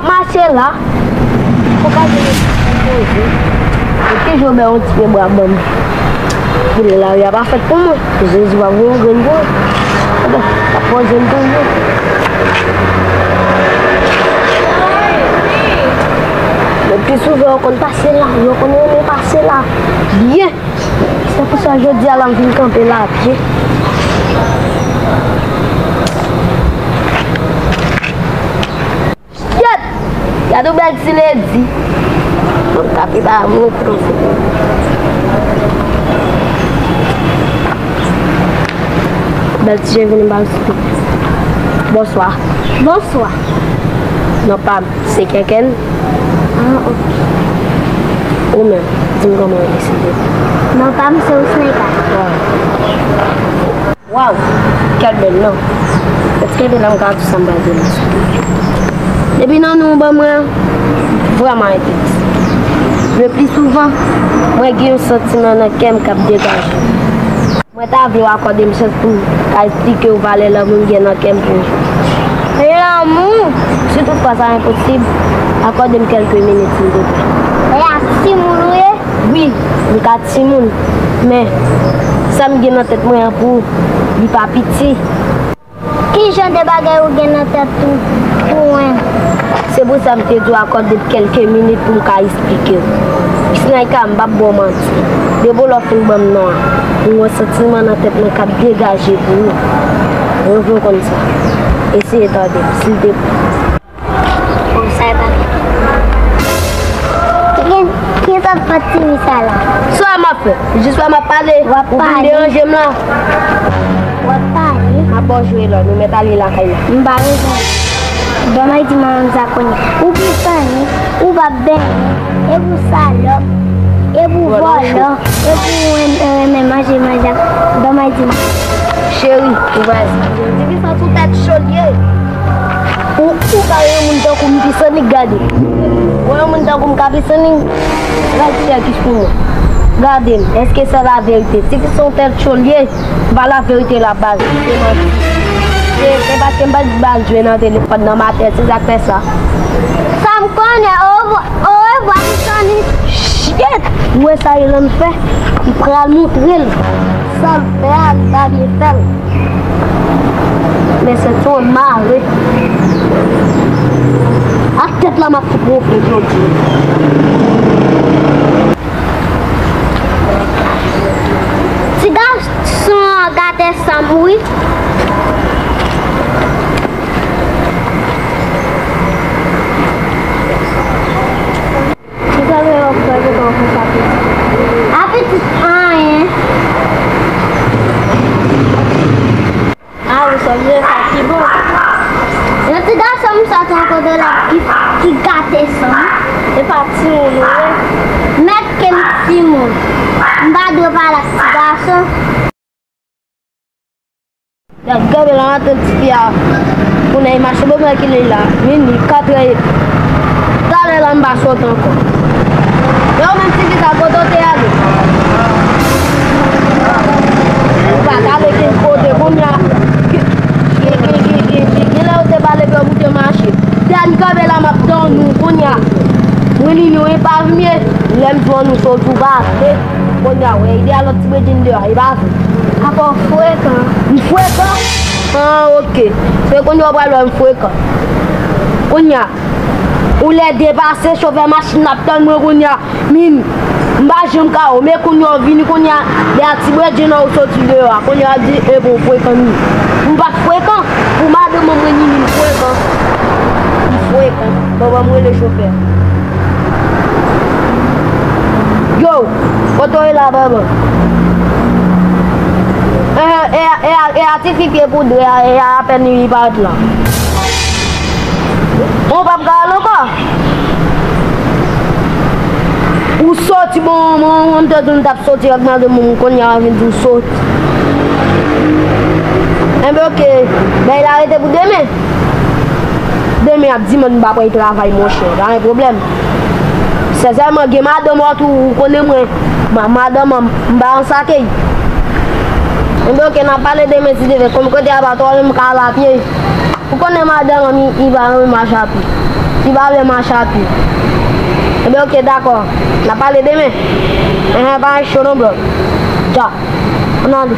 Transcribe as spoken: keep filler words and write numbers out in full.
Mache la. Fò ka gen yon ti poze. Yo toujou bay yon ti pye bwa ban m. Kounye a lari a pa fèt pou mwen. Jezi va voye yon grenn pou mwen. Bon, pa poze m toujou. Le pli souvan, yo konn pase la. Yo konn renmen pase la. Byen. Se pou sa jodi a la m vin kanpe la pye. Shit! Gade yon bèl ti ledi. Mwen kanpe pa mwen pran foto. Bèl ti jèn vini ba m sou. Bonswa. Bonswa. Non pa m. Se Kèkèn? Ah, ok. Ou menm, di m kòman w ye, silvouplè. Non pa m se Ousneka. Waw, kèl bèl non. Èske de la m ka di sa m pral di nou? Depi nan non w ban mwen an, vrèman enteresan. Le pli souvan, mwen gen yon santiman nan kè m k ap degaje. Mwen ta vle w akòde m chans pou m ka esplike w valè lanmou m gen nan kè m pou ou. Lanmou? Si toutfwa sa enposib, akòde m kèlke minit, silvouplè. Lè a timoun ou ye? Wi, m ka timoun, men sa m gen nan tèt mwen an pou ou, li pa piti. Ki jan de bagay ou gen nan tèt ou pou mwen? Se pou sa m te di w akòde m kèlke minit pou m ka esplike w. Isnaika, m p ap ba w manti. Depi w lè w fin ban m non an, m wè santiman nan tèt mwen k ap degaje pou ou. Mwen vle w konn sa. Eseye tande m, silteplè. Bon, sa e pa byen. Ki, ki sòt pati wi sa la? Sa m ap fè? Jis wè m ap pale. W ap pale. Ou vin deranje m la. W ap pale. M ap ba w jwe la, nou mèt ale lakay la. M pa bezwen. Ban m di manman m sa kounye a. Ou pi sanni, ou p ap benyen, epi ou salòp, epi ou vòlò, epi ou renmen manje manje. Ban m di manman. Cheri, ou pa esplike m. Ti fi sa sou tèt cho l ye. Ou, ou pa yon moun tankou m pi sanni, gade. Ou yon moun tankou m ka pi sanni, gade chèkis pou mwen. Gade m, èske se laverite? Ti fi sa yon tèt cho l ye. Se pa laverite la, baz. Se manti. Se, se paske m pa t ba l jwe nan telefòn nan maten, se sa k fè sa. Sa m konnen, orevwa, orevwa, pi sanni. Shit! Ou wè sa Elan fè? M pral montre l. Sa l fè a, li pa byen fè l. Men senti w mare. Ak tèt la m ap fout wonfle jodi. Ti gason an gate san m wi. Ki travay w ap fè pou w konsa pitit? Apitit anyen. A wi, sa vle sa ki bon. Yon ti gason m sòti yon kote la ki, ki gate san m. E pa timoun ou ye? Mèt ke m timoun. M pa dwe pale ak ti gason. Gad, gade la maten ti fi a. Kounye a li mache, bon, men kilè la. Mini, katrè. Talè la m pa sot ankò. Yo, menm ti fi sa, kote w te ale? Ou pa t ale kenn kote, kounye a. Ki, ki, ki lè yo te pale pou yo boute mache. Dènye kanpe la m ap tann ou, kounye a. Mwen li nou e pa vye. Lè m di w nou sot ou pa vle. Kounye a, wè, ide a lòt ti bredjin deyò, e pa vre. Apa w frekan? M frekan? Ah, ok. Se kounye a w pral wè m frekan. Kounye a, ou lè depase, chofè machin ap tann mwen kounye a. Min, m pa janm ka wè w, men kounye a w vini kounye a, dèyè ti bredjin an ou soti deyò a. Kounye a w di, e bon, frekan mi. M pa t frekan. Pou madanm mwen, mwen ni, ni m frekan. M frekan. Bon, ban m rele chofè. Yo, kote w ye la, baba? E, e, e, e a ti fi pye poudre a, e a apèn li parèt la. Bon, w p ap ka al ankò? Ou soti, bon, mwen, mwen, m te di w m t ap soti ak madanm mwen, kounye a w vin di w soti. Enben, ok, bagay la rete pou demen. Demen ap dimann m pa pral travay, monchè, pa gen pwoblèm. Sèzèman, gen madanm ou tou, ou konnen mwen, ma-, madanm an, m pa ansake l. Enben, ok, n ap pale demen, si Dye vle, kòm kote a pa twò lwen, m ka al apye. Ou konnen madanm an, li, li pa renmen mache apye. Si w pa vle mache a pye. Enben, oke, dakò. N a pale demen. Enhen, pa cho non, bro. Dja. Ann ale.